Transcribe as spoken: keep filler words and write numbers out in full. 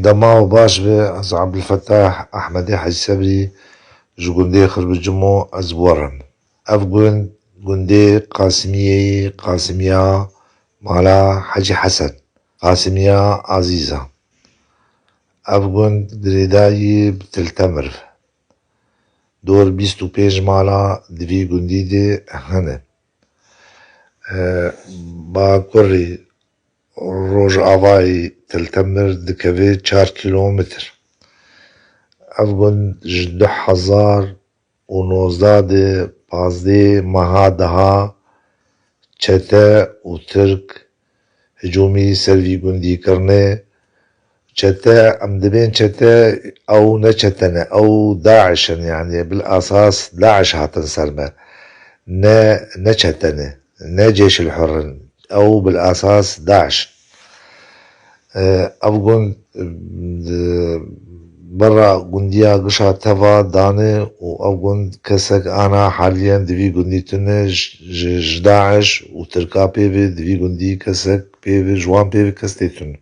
Dema we baş be, ez Abdulfetah Ehmedê Hecî Sebrî ji gundê Xirbicimo ez werim. Ev gund, gundê Qasimiyê yî, Qasimiya mala Hecî Hesen, Qasimiya Azîza. Ev gund girêdayî bi Til Temir. Dor bîst û pênc mala di vî gundî de hene. E, bakurî rojavayî Til Temir dikeve çar kîlometr. Ev gund ji du hezar û nozdeh de pazdeh meha daha çete û Tirk hicûmî ser vî gundî kirine. Çete, em dibên çete, ew ne çete ne, ew DAIŞ in, yanî bil esas DAIŞ hatin ser me. Ne, ne çete ne, ne Cêşil Hurr in, ew bil esas DAIŞ in. E, ev gund, e, bera gundiya Gişa Teva dane û ev gund kesek ana haliyen di vî gundî tune ji, ji, ji DAIŞ û Tirka pê ve, di vî gundî kesek pê ve, ji wan pê ve kes tê tune.